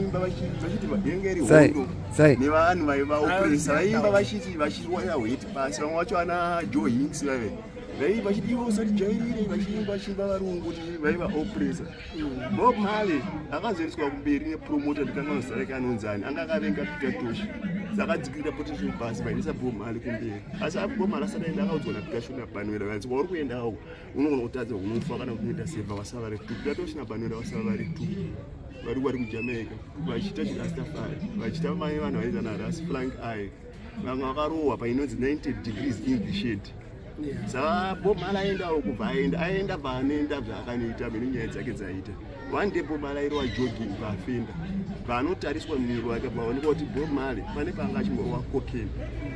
Vachiimba vachiti yenge iri hondo nevanhu vaivaopresa, vaimba vachiti vachiwaya hweti pasi. Vamwe vacho ana Joe Hinks vaive vaiimba vachiti ivo usatijairire, vachiimba vachiimba varungu kuti vaivaopresa. Bob Marley akazoendeswa kumberi nepromoter, ndikanganwa zita rake anonzani, anga akavenga Peter Tosh, saka akadzikirira protection pasi, vaendesa Bob Marley kumberi. Asi Bob Marley asati aenda akaudzwa naPeter Tosh naBarnwell, vanzi kwauri kuendawo unogona kutadza, unofa kana kunoita seva. Vasava vari two, Peter Tosh naBarnwell vasava vari two, vari kuJamaica vachiita chirastafari, vachiita mai vanhu vaiita naRas Frank I, vamwe vakarohwa painonzi 90 Degrees in the Shade. Saka Bob Marley aendawo, kubva aenda aenda paanoenda zvaakanoita mene nyaya dzake dzaita. One day Bob Marley airova jogging, paafenda, paanotariswa muviri wake, paonekwa kuti Bob Marley pane paanga achimborowa cocaine.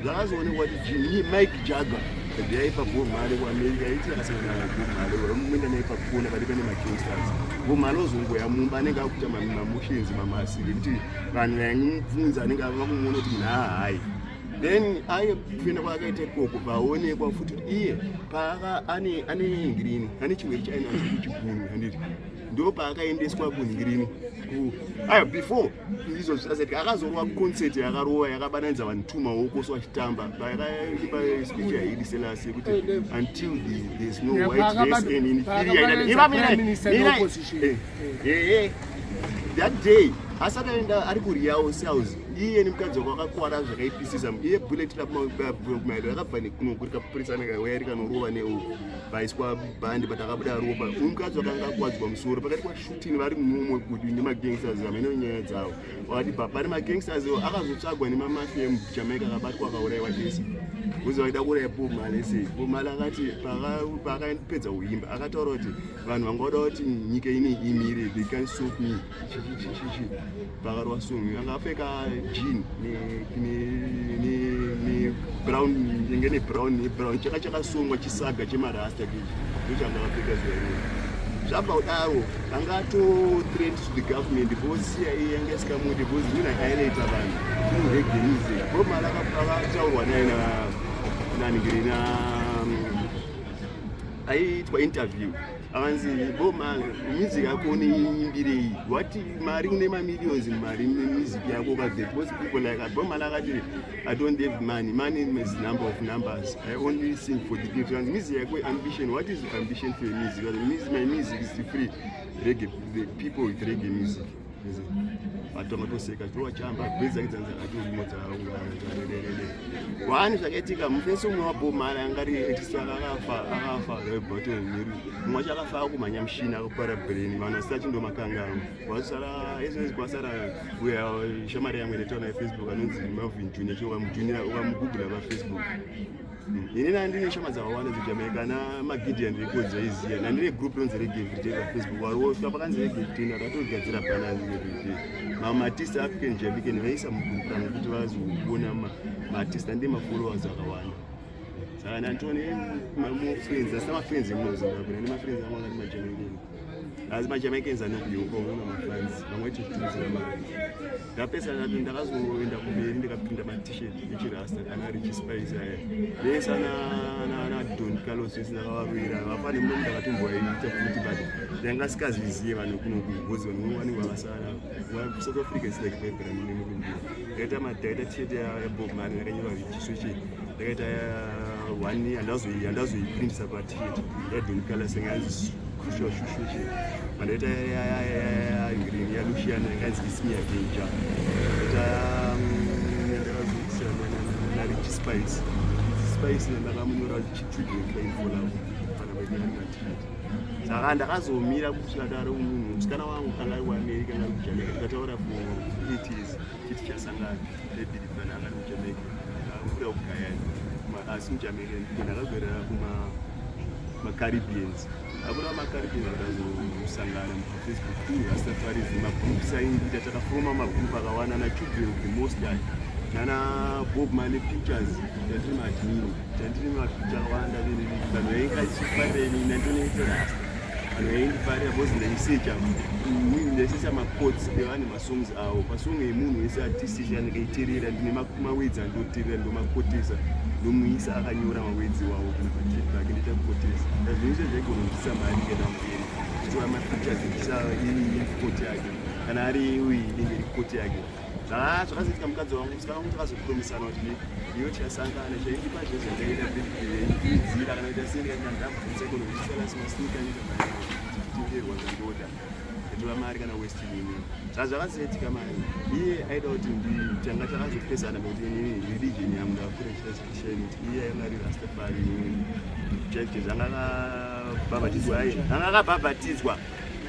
Zvakazoonekwa kuti Jimmy Mike Jagger ndeyaipa Bob Marley kuAmerica, aiti akasangana naBob Marley, vamuenda naye pakona pari pane magangsters. Bob Marley ozongoya mumba, anenge akuita mamotions mamasiri ekuti vanhu vaimubvunza, anenge ava kumuona kuti munhu ahai. Then aye kuenda kwaakaita ikoko, paonekwa futi kuti iye paaka ane ngirini, ane chirwere chainacho kuchiguru, handiti? Ndo paakaendeswa kungirini. Ayo before izvo zvisasati, akazorova concert yakarova yakabatanidza vanhu two maoko so achitamba, paakaimba speech yaHaile Selassie yekuti until there's no white race and inferior. That day asati aenda ari kuRial Sales, iye nemukadzi wake wakakwara zvakaipisisa. Iye bullet mairo rakabva nekunoku, rikapurisa nekauya rikanorova neuku, vaiswa bhandi, but akabuda ropa. Uyu mukadzi wakanga akuwadzwa musoro pakati kwashooting vari mumwe kuti nemagangsters amene nyaya dzavo wakati pane magangsters akazotsvagwa nemamafia emuJamaica, akabatwa, akaurayiwa ese kuzi vaida kuuraya Bob Marley. Sei Bob Marley akati paakapedza kuimba akataura kuti vanhu vanga vada kuti nyika ine imire, they can stop me, chichichichichi. Pakarova song anga apfeka jean nebrown, inge nebrown nebrown chaka chakasongwa chisaga chemarasta kechi, ndochanga akapfeka zuva iroro. Zvabva kudaro anga ato threat to the government because CIA yanga isikamude because munhu akaeleta vanhu through reggae music. Bob Marley akataurwa naye naningiri na aiitwa interview, akanzi, "Bob Marley, music yako unoiimbirei? What mari une mamillions mari music yako ukabve?" Because people like Bob Marley akati, "I don't have money. Money is number of numbers. I only sing for the people." And music yako ambition, what is your ambition for your music? Music, my music is to free reggae, the people with reggae music. Vanhu vangatoseka chitowachamba bhedzi dzake dzanzi akati dzaungana wani. Zvakaitika mufesi umwe waBob Marley angari artist akafa akafa nyeru. Mumwe wacho akafa akumhanya mushina, akapara brain, vanhu vasati achindomakangano wasara ezvezi kwasara uya shamari yangu inotaura nefacebook anonzi Melvin Junior. Cho ukamujunior ukamugoogle pafacebook. Inini handine shama dzakawanda dzeJamaica namagideon Records aiziya nandine group rinonzi Reggae Everyday pafacebook. Waroswa pakanzi Reggae Everyday, ndakatogadzira banner everyday. Maartist African Jamaican vaisa mugroup rangu kuti vazoona maartist ande mafollowers akawanda. Saka ndanditone mafriends, asina mafriends emuno Zimbabwe, nane mafriends angu akati maJamaican, asi maJamaicans anokuyoka unoona mafans vamwe vachitumidzira mari. Ndapesa ndati ndakazoenda kumberi, ndikaprinda matshirt echirasta ana Richie Spice aya vese ana Don Carlos vese ndakavarwira vafane muno. Ndakatomboaita futi, but ndanga sikaziziye vanhu kunoku because vanhu vanenge vakasara. South Africa is like vibrant nemurumbira. Ndakaita tshirt yaBob Marley yakanyorwa Richie Switch, ndakaita one handazoiprintisa patshirt yaDon Carlos yanganzi Crucial Shushuche, pandaita green yaLucian yakanzi It's Me Again Jah, ndaita ndakazoisa naRichi Spice. Spice ndakamunyora Children Crying for Love pana maiti. Saka ndakazomira kusvika daro munhu musikana wangu anga ari kuAmerica, anga ari kuJamaica, tikataura for 8 years chiti chasangana nebhirifana. Anga ari kuJamaica, akubuda kuGuyana asi muJamaica ndakagwerera kuma maCaribbeans, akuda maCaribbeans, akazosangana pafacebook through Rastafarism magroups aindiita. Takafoma magroup akawanda nachildren of the Most High nana Bob Marley Pictures, tandiri maadmin, tandiri mapicha akawanda. Vanhu vaingachifarira ini nandinoita rasta, vanhu vaindifarira because ndaisecha, ndaisecha maquotes evanhu, masongs avo. Pasong yemunhu wese artist ndikaiteerera, ndine mawords andinoteerera, ndomakotesa, ndomuisa akanyora mawords wawo kana patshirt pake, ndoita kukotesa. Zvinhu izvo zvaigona kundisa mari kuenda mberi, chitora mapictures ndichisa quote yake. Kana ari uyu, inenge iri koti yake. Zvakazoitika, mukadzi wangu, musikana wangu, takazopromisana kuti iyo tichasangana. Chaindipa zvezvo ndakaita birthday, kana kuita sei, ndikati ndabvunza kuno kuchisalasi masneaker anoita zvandoda, ndatora mari kana Western Union. Saka zvakazoitika, mari iye aida kuti tanga takazopesana nekuti inini religion yangu ndakakura Christianity, iye ainga ari Rastafari church, anga akabhabhatidzwa, anga akabhabhatidzwa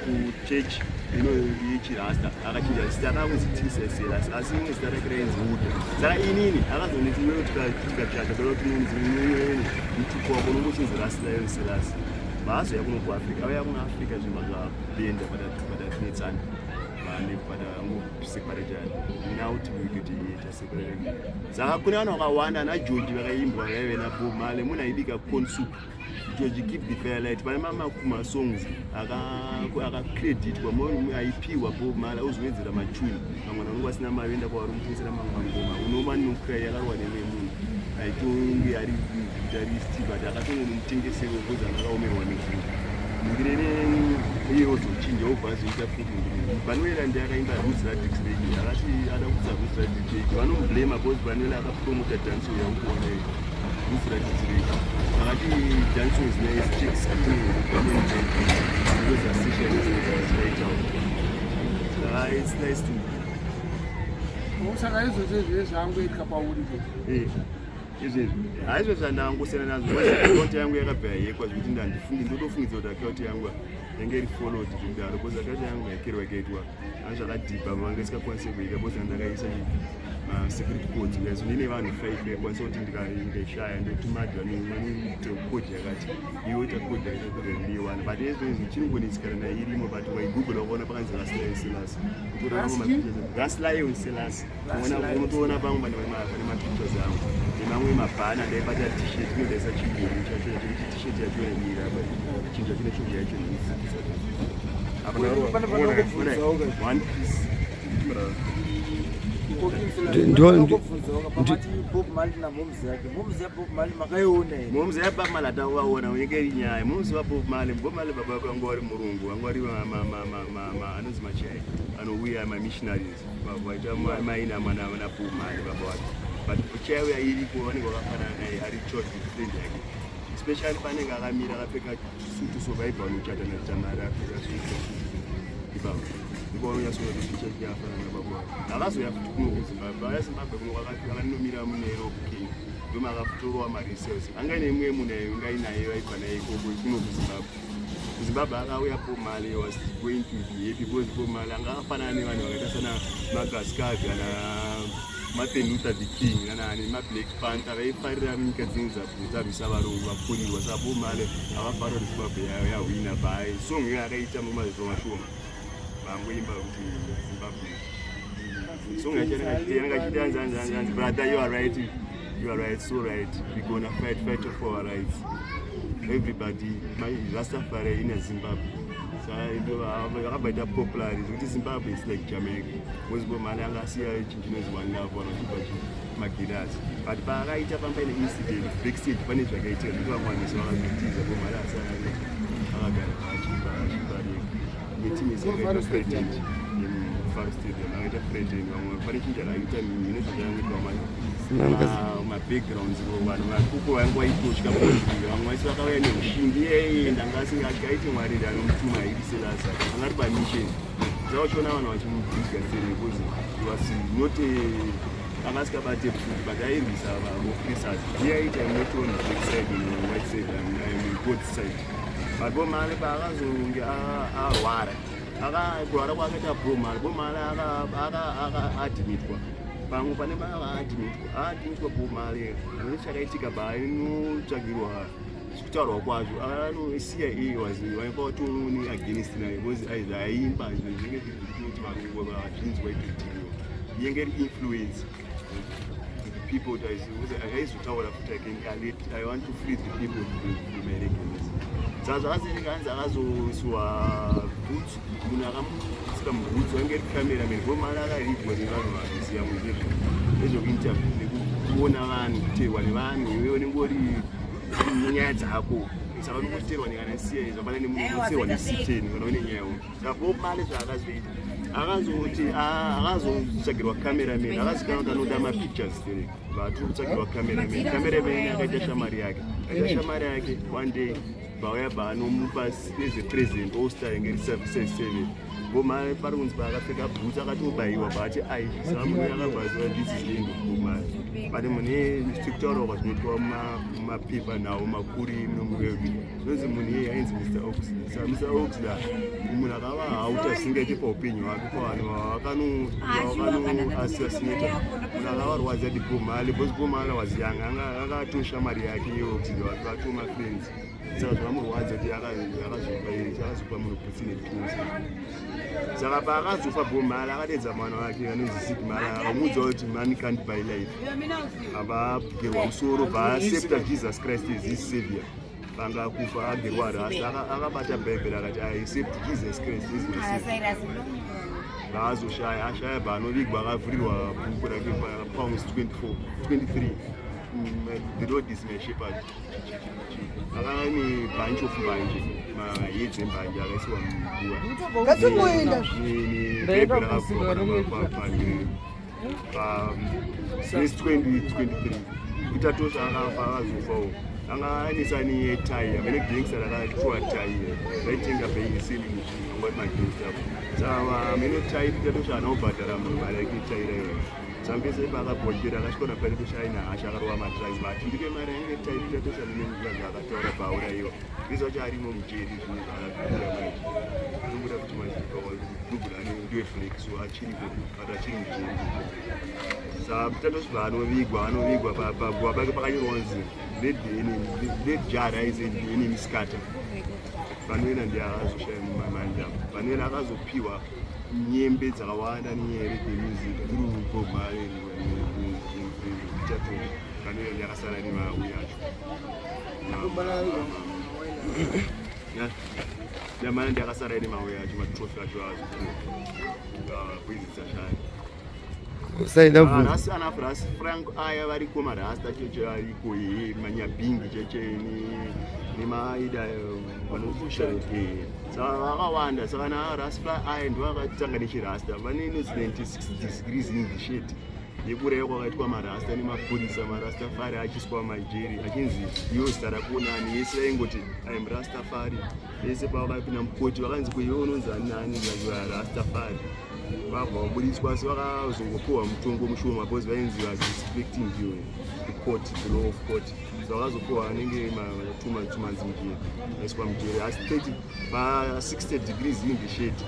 kuchechi ino yechirasta, akachinja zita, akakunzi T Selassie, asi imwe zita rake rainzi Uda. Saka inini akazonditi, iwewe tikachata toda kuti unonzi mutupo wako unongochinzi Ras Lion Selassie. Vaazoya kuno kuAfrica, auya kuno Africa, zvinhu zvapenda patatinetsana vane patangoseparata now kuti taseparate. Saka kune vanhu vakawanda ana George vakaimbwa vaive naBob Marley, munhu aibika corn soup, George Keep the Firelight. Pane masongs akacreditwa aipiwa Bob Marley, ozowedzera machuni. Vamwe vanhu vanonge vasina mari, voenda kwavari mutengesera mamwe mangoma. Unoma Nokra yakarwa nemwe munhu aitonge ari guitarist, but akatongomutengesero because anga akaomerwa nezvinhu. Ngirene iye ozochinja, obva azoita futi Banwela, ndiye akaimba Roots Radix Reggae. Akati ada kuisa Roots Radix Reggae, vanomublame because Banwela akapromota dancehall yakuona iyo Roots Radix Reggae. Akati dancehall is nice, check skin because association is right out. Saka it's nice to Saka izvozvo izvo zvangoitika pauri ke? Izvezvi haizvo zvandangosiyana nazvo. Akaunti yangu yakabva yahackwa zvekuti ndandifungi, ndotofungidzira kuti akaunti yangu yange iri followed zvekudaro, because akaunti yangu hackerwa ikaitwa ani zvakadhibha, vanga isikakwanisi kuika because ndakaisa security codes guys. Ndine vanhu five vaikwanisa kuti ndikaishaya ndotumadhi vanoita code yakati, iwe ita code yakati kuti ndiiwana. But izvezvi chinongonetsikana nayo, irimo, but waigoogle wakaona pakanzi Ras Lion Selassie, Ras Lion Selassie, unotoona pamwe pane mapictures angu nemamwe mabhana. Ndaibata T-shirt inodaisa chiguru chacho chekuti T-shirt yacho ira chinhu chacho nechinhu yacho. Pane panongobvunzawo ka. One piece. Pamati Bob Marley namomzi yake, momzi yaBob Marley makaiona here? Momzi yaBob Marley atauvaona, unenge iri nyaya. Momzi waBob Marley, Bob Marley baba vake vanga vari murungu, vanga vari anonzi machai anouya, mamissionaries vaita maina mwana naBob Marley baba vake. But chaiuya iriko, vanenge vakafanana naye, ari childhood friend yake, especially panenge akamira akapfeka sutu, so vaibva vanochata natamari apfeka sutu ipapo, ndipo vanonyatsoona kuti picha chakafanana nababa vake. Akazoya futi kuno kuZimbabwe, auya Zimbabwe kuno akanomira muNairobi, Kenya, ndoma akatorwa maresearch. Anga ine imwe munhu ainga inaye, vaibva naye ikoko kuno kuZimbabwe. KuZimbabwe akauya, Bob Marley was going to be happy because Bob Marley anga akafanana nevanhu vakaita sana Marcus Garvey, ana Martin Luther the King, nana nemaBlack Panther vaifarira nyika dzinenge dzarwisa varungu vakurirwa. Saka Bob Marley akafarira kuti Zimbabwe yahwina by song iyo akaita mumazuva mashoma, vangoimba kuti Zimbabwe. Song yacho yanenge achiti anzi anzi anzi anzi, "Brother, you are right, you are right, so right. We gonna fight, fight for our rights, everybody, my Rastafari in Zimbabwe." Yakabva ita popular zvekuti Zimbabwe is like Jamaica, because Bob Marley anga asiya chinhu chinonzi one love, vanhu vachibva magirazi. But paakaita pamba ine incident backstage, pane zvakaitika zvekuti vamwe vanhu vese vakazotiza. Bob Marley asara akagara achiimba achiimba neteam yese yakaita president yeMufaro Stadium, akaita president. Vamwe pane chinhu chakaita mine zvakaitwa mabackgrounds, vanhu vakuko vanga vaitotya, vamwe vese vakauya neushingi. Iyeye ndanga asingatyi, aiti Mwari ndianomutuma, airi Selassie, anga ari pamission. Saka uchiona vanhu vachimubhiga sere because he was not anga asikabate pfuti, but airwisa vaofficers. Iye aiti, "I'm not on the black side, on the white side, I'm on God's side." But Bob Marley paakazonge arwara, kurwara kwaakaita Bob Marley, Bob Marley akaadmitwa pamwe pane paakaadmitwa, aadmitwa Bob Marley, mune chakaitika paainotsvagirwa kutaurwa kwazvo, CIA was vainga vatoni against naye because aimba zvinhu zvinenge zviri kuti varungu vazvinzwa itotiriwa yenge iri influence to the people. Aizotaura futi again, "I want to free the people from my reggae." Saka zvakazoitika, hanzi akazoisiwa boots, munhu akamutsira muboots wange iri cameraman. Bob Marley akarigwa nevanhu vanoziva muzvezvo nezvekuinterview nekuona vanhu, kuteerwa nevanhu. Iwe unenge uri nyaya dzako, saka unongoteerwa nekana siya, zvakafanana nemunhu unoteerwa nesiteni kana une nyaya hombe. Saka Bob Marley zvaakazoita, Akazoti akazotsvagirwa cameraman, akazikanwa kuti anoda mapictures there, vatiri kutsvagirwa cameraman. Cameraman akaita shamari yake, akaita shamari yake. One day vauya, vaanomupa as a president all star yange iri size 7. Bob Marley pari kunzi paakapfeka boots akatobayiwa, paati ai saka munhu akabvaziva this is the end of Bob Marley. But mune tikutaura zvinoitwa mumapepa nhau makuru muno, zvinonzi munhu iyeye ainzi Mr Oxley. Saka Mr Oxley munhu akava hauta zvisingaite paupenyu hwake, pavanhu vavakanoassassinata, munhu akavarwadza ndi Bob Marley, because Bob Marley was young, akatosha mari yake yeOxley, vatoma friends. Saka zvamurwadza kuti akazopa munhu bhutsi nepinzi. Saka paakazofa Bob Marley, akadedza mwana wake anonzi Ziggy Marley, akamuudza kuti money can't buy life. Abagerwa musoro, baaccepta Jesus Christ as his savior. Panga akufa agerwa rasta, akabata Bhaibheri akati, "I accept Jesus Christ as my savior." Vaazoshaya, ashaya, baanovigwa, akavhurirwa bhuku rake paPsalms 24 23, "The Lord is my shepherd." Akane bunch of mbanje, maheads embanje akaisiwa muguva. Ngatimboenda. Nebhaibheri rakavhurwa verse 2023. Peter Tosh akafa, akazofawo anga anesani yetai amene gangster rakatiwa tai raitenga beiseli angwati magangster. Saka amene tai Peter Tosh haana kubhadhara munhu mari yake tai raiyo. Sambese paakabhokera akasvika naPeter Tosh aina hasha, akarova madrugs, but ndipe mari yange tai. Peter Tosh amene akataura pauraiwa izvo acho arimo mujeri, zvinhu zvaakakura manje anobuda kuti manje Google ane ndiwe flex, so achiripo but achiri mujeri. Saka Peter Tosh anovigwa, anovigwa paguva pake pakanyorwa kunzi "Let the enemy, let Jah rise and the enemy scatter." Vanoenda ndiye akazoshaya mumamandi apo, vanoenda akazopiwa nyembe dzakawanda nenyaya yereggae music through Bob Marley, Peter Tosh. Vanoenda ndiye akasara nemauyi acho nyamana, ndiye akasara nemauyi acho, matrophy acho azopiwa bwizi dzashaya. Usaida bvunza. Rasi ana Ras Frank aya variko, marasta cheche ariko, ye manyabhingi cheche nemaida vanofusha, saka vakawanda. Saka na Ras Frank aya ndo akatanga nechirasta, vane inonzi 96 Degrees in the Shade yekureva kwakaitwa marasta nemapurisa, marastafari achiswa majeri achinzi iwo zita rakonani yese vaingoti "I'm Rastafari." Vese pavakapinda mukoti vakanzi kuiwe unonzi ani nani, Rastafari. Vabva vabudiswa, asi vakazongopiwa mutongo mushoma because vainzi vadisrespecting the court, the law of court. So vakazopiwa anenge 2 months, 2 months mujeri, vaiswa mujeri. Asi 30 pa60 Degrees in the Shade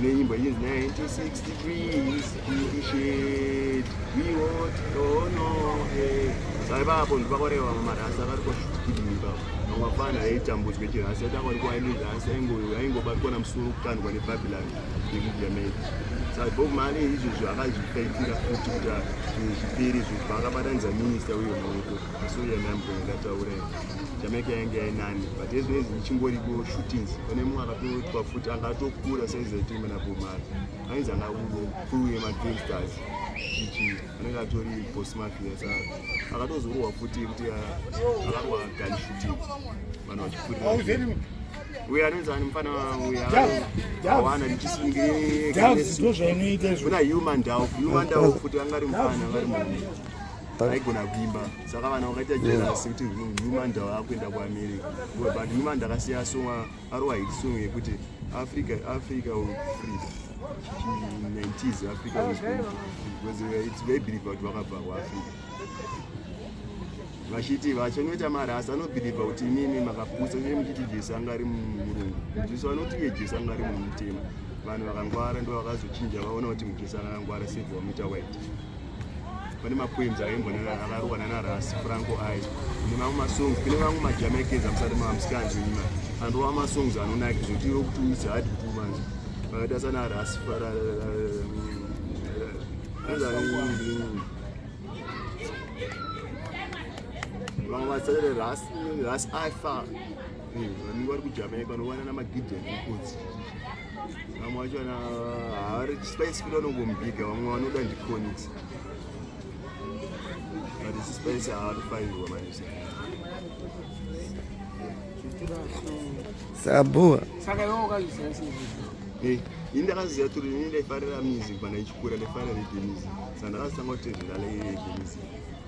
neimbo inzi 96 degrees in the shade, we want, oh no, hey. Saka ipapo ndipakarewa marasa akari kwashutikidini ipapo, vamwe vafana aitambudzwa chirasa takarikwa airasa aingobatwa namusoro kukandwa neBabylon yekuJamaica. Saka Bob Marley izvozvo akazvifaitira futi kuti zvipere izvozvo, paakabatanidza minista uyo maoko asoyamambo ndataura Jamaica yange yainani. But ezvinezvi ichingoriko shootings. Pane mumwe akatoitwa futi anga atokura saizaitema naBob Marley, ainzi anga crew yemagangsters chichi anenge atori boss mafia. Saka akatozorohwa futi kuti akarwa gun shooting, vanhu vachipfurira. Uyo anonzi ani mufana uyo awana Ndozvainoita izvo. Kuna Human Dow, Human Dow futi anga ari mufana, anga ari munhu aigona kuimba. Saka vana vakaita jealous kuti Human Dow akuenda kuAmerica, but Human Dow akasiya song, arova hit song yekuti "Africa, Africa will free." 90s Africa was going to be free because vaibhilivha kuti vakabva kuAfrica, vachiti vachanoita marasa anobhilivha kuti imimi makapusa uye muchiti Jesu anga ari murungu. Jesu anoti iye Jesu anga ari munhu mutema. Vanhu vakangwara ndo vakazochinja, vaona kuti muJesu akangwara sebva vamuita white. Pane mapoems akaimbwa akarohwa nana Ras Franco ai nemamwe masongs. Kune vamwe maJamaicans amusati mamusikanzi nyima anorova masongs anonakidza kuti iwe kuti uise hadi kuti umanzi vakaita sana Ras. Vamwe vasere Ras Ifa vanenge vari kuJamaica, vanowana namaGideon Records. Vamwe vacho havari Spice Feel vanongomubhiga, vamwe vanoda ndiChronixx, but Spice haatofarirwa manje. Saka bhuwa. Saka iwe wakazviziva sei? Eh, ini ndakaziva turi ini ndaifarira music pana ichikura, ndaifarira reggae music, saka ndakazotanga kutevera reggae music,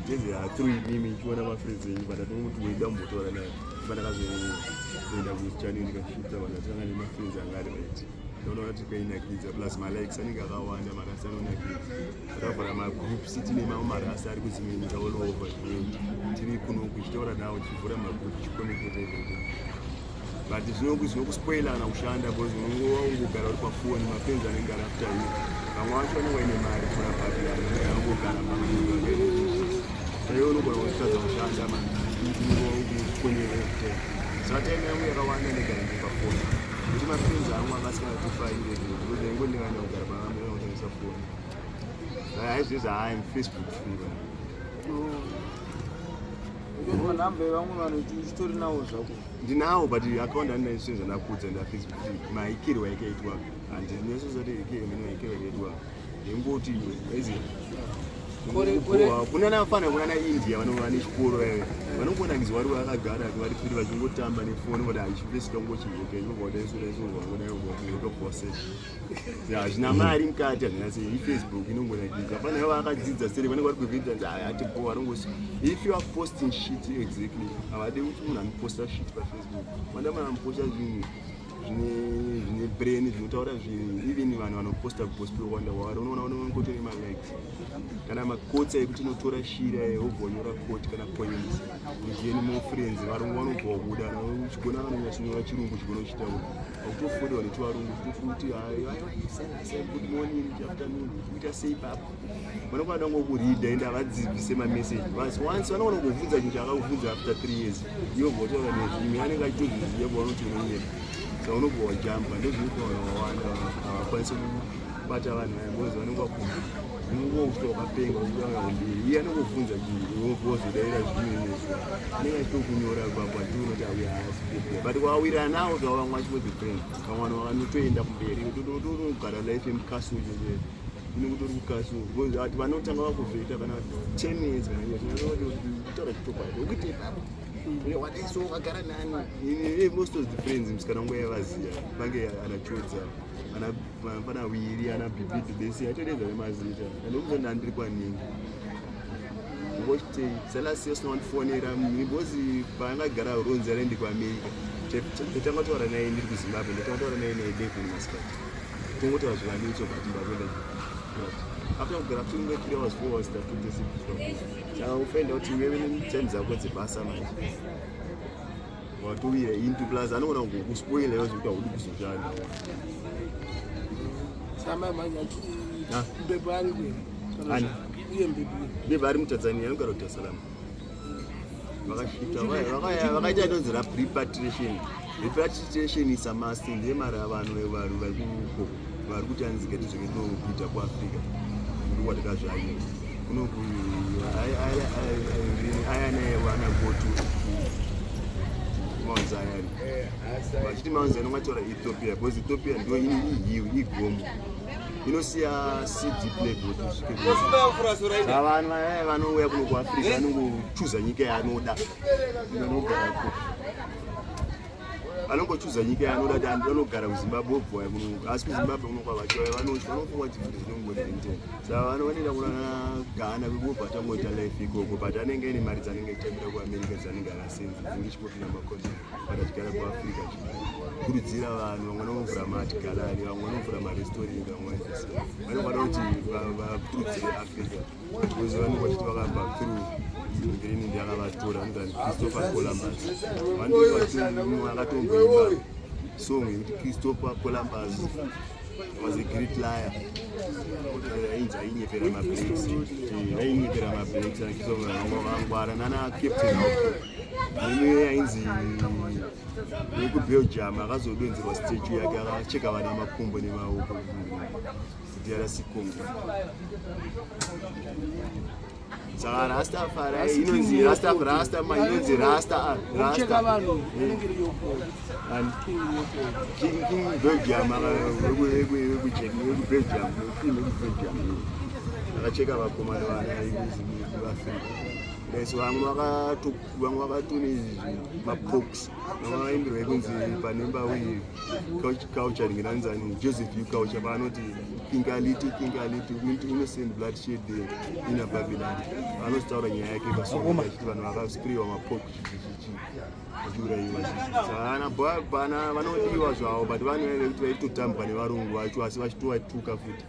tezera through imimi, ichiona mafriends enyu, but atongomuti weida kumbotaura naye. Pandakazoenda kuchannel ndikashuta, vandatanga nemafriends anga ari right. Ndaona kuti kwainakidza, plus malikes anenge akawanda, marasi anonakidza. Takavhura magroups, tine mamwe marasi ari kudzimwe nyika all over the world, tiri kuno kuchitaura nawo, tichivhura magroup, tichiconnected everything. But zvinokuspoilana kushanda because unongova ungogara uri pafoni, mafriends anenge ari after you. Vamwe vacho vanenge vaine mari kuna papi, anenge angogara pamaiwe, unogona kutadza kushanda man, unongokonyera. Saka time yangu yakawanda ndegara ndiri pafoni, nekuti mafriends angu angasikangatifarire because ndaingo ndinganda kugara pamwe kutambisa foni. Saka haizvezvi I'm Facebook free, man. Manhamba evamwe vanhu uchitori nawo zvako? Ndinawo, but account handina zvinhu zvandakudza ndafacebook free. Maikirwa yakaitwa handinesozoti mene maikirwa yakaitwa ndengoti aizi Kuna nafana kuna naIndia vanova nechikoro vaive vanongonakidzwa vari vakagara vari piri vachingotamba nefoni, but hachipesika kungochiheka ichobva. Hazvina mari mukati, hazvina sei. IFacebook inongonakidza. Pane vakadzidza seri vanenge vari kuvidza ati bo vanongosi if you are posting shit, exactly, havadi kuti munhu anoposta shit paFacebook. Vanoda munhu anoposta zvinhu zvine brain, zvinotaura zvinhu. Even vanhu vanoposta gospel wanda wari unoona unongotori malikes kana makotsi ekuti unotora shira wobva wanyora quote kana poems, ugain more friends. Varungu vanobva wabuda uchigona, vanonyatsonyora chirungu chigona uchitaura, autofodewa nechivarungu kuti good morning, afternoon, kuita sei papo. Vanokwana ngokureada ende havadzibvise mameseji basi. Once vanogona kuvhunza chinhu chaakakuvhunza after 3 years, iwe bva wataura nezvimwe, anenge achitozviziva pavanoti unonyera. Saka unobva wajamba. Ndozvinoita vanhu vawanda havakwanisi kubata vanhu vaya because vanenge vakumba unongokuti wakapenga uchitaura kumberi, iye anongobvunza chinhu, wobva wazodaira zvimwe nezvo anenge achitokunyora papo achiona kuti auya haasi. But wawirana nawo zvavo, vamwe vachimodzi friend, vamwe vanhu vanotoenda kumberi, totogara life yemucastle chete. Inenge utori kucastle because ati vanotanga vakuvheta kana 10 years kana kutaura chitokwadi ukuite ipapo wadaiso wakagara nani. Most of the friends musikana wangu yavaziya vange anachodza pana wiri ana bhibhidhi atodedza nemazita andokuza ndandiri kwaningi ngochitei salasi usina wandifonera because paangagara ronzi araende kuAmerica, ndatanga taura naye ndiri kuZimbabwe, ndatanga taura naye na11 masikati, tongotaura zvivanetso, but ndakuenda after kugara futi kunge 3 hours, 4 hours tatotesipitwa. Saka ufaenda kuti wewe time dzako dzebasa manje watowira into, plus anogona kuspoila iwe zvekuti haudi kuzoshanda. Samai manje. Ah. Mbebho ari kwe? Ani? Iye mbebho. Beba ari muTanzania, anogara kuDar es Salaam. Vakasvika vakaita inonzi repatriation. Repatriation is a must. Ndemari yavanhu vanhu vari kuko vari kuti anzi ngatidzoke tinokuita kuAfrica, ndokwatakazvanyira kunoku ayana vana go to Mount Zion, vachiti Mount Zion ungataura Ethiopia because Ethiopia ndo ini ihill, igomo inosiya sea deep level kuti usvike. Saka vanhu vaya vanouya kuno kuAfrica vanongochuza nyika yaanoda, anogara ko vanongochuza nyika yaanoda kuti anogara kuZimbabwe, obva waya kuno. Asi kuZimbabwe kuno kwavachiwaya vanofunga kuti zvinhu zvinongorente. Saka vanhu vanoenda kuna Ghana kwekubva tangoita life ikoko, but anenge aine mari dzanenge achitambira kuAmerica dzanenge akasenza, dzinenge chipopinda makonti, but achigara kuAfrica achikurudzira vanhu. Vamwe vanovhura maart gallery, vamwe vanovhura marestaurant, vamwe vanenge vada kuti vakurudzire Africa because vanenge vachiti vakabva through green yakavatora, anonzi Christopher Columbus. Vanhu akatomboimba song yekuti Christopher Columbus was a great liar, ainzi ainyepera mablacks, ainyepera mablacks. Vangwara nana Captain Hawke nemwe ainzi wekuBelgium akazodonzerwa statue yake, akacheka vana makumbo nemaoko, DRC Congo. Saka Rastafari inonzi rasta rasta ma inonzi rasta. Kucheka Rasta vanhu inenge iri yopo. And King yopo. King Belgium, wekuBelgium, king wekuBelgium akacheka vakomana vana veAfrica. Daiso vamwe vamwe vakatone mapox, vamwe vaimbirwa yekunzi panemba uye culture ringiranzani Joseph U culture, paanoti think a little, think a little into innocent bloodshed there in a Babylon. Anozotaura nyaya yake pasong achiti vanhu vakasprayiwa mapox chichichi vachiurayiwa. Saka bana vanodiwa zvavo, but vanhu vaive kuti vaitotambwa nevarungu vacho, asi vachitovatuka futi.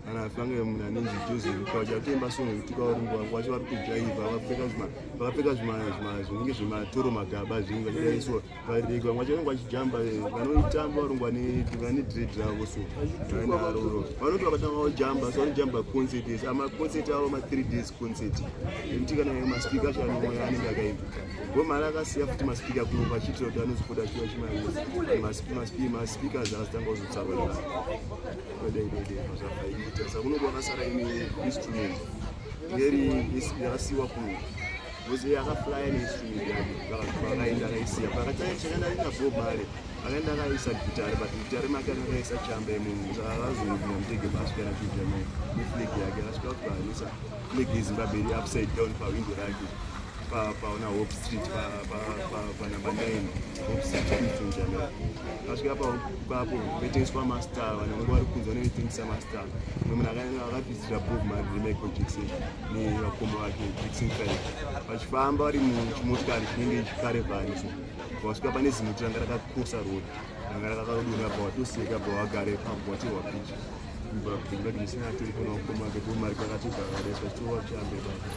Kana fange munhu anonzi Joseph Culture akutoimba song yekutuka varungu vangu vacho vari kujaivha, vakapfeka zvinenge zvematoro, magaba, zvinhu vachidaiso vareki. Vamwe vacho vanenge vachijamba, vanoitamba varungu vane dread ravo, so vanaro vanoti vakatanga kujamba, so vanojamba concert yese, amaconcert avo ma3 days concert, ekuti kana maspeaker acho anouya anenge akaimba. Gomari akasiya futi maspeaker kuno achiitira kuti anozopota achiva chimairi maspeakers akazotanga kuzotsarwa zvavaita. Saka kuno kwakasara ine instrument iri yakasiyiwa kuno because iye akaflya neinstrument yake, akaenda akaisiya. Chakaenda ina Bob Marley, akaenda akaisa gitare, but gitare make anga akaisa chamba yemunhu. Saka akazonopinda mutege basvika nakuita neflag yake, akasvika kuti paanisa flag yeZimbabwe iri upside down pawindo rake paona Hope Street, panumber 9 Hope Street, Kingston, Jamaica. Asvika papo vaitengeswa mastar, vanhu vanenge vari kunze vanoitengesa mastar. Mumwe munhu akaenda akavhizitira Bob Marley, Michael Jackson nevakoma vake Jackson 5, vachifamba vari muchimotikari chinenge chikaravani. So vasvika pane zimuti ranga rakacrossa road, ranga rakakadonha, bva watoseka, bva wagara ipapo, watorwa picha. Jackson atori kuna vakoma vake Bob Marley, kakatobva akadaiswa chitorwa chambe ipapo.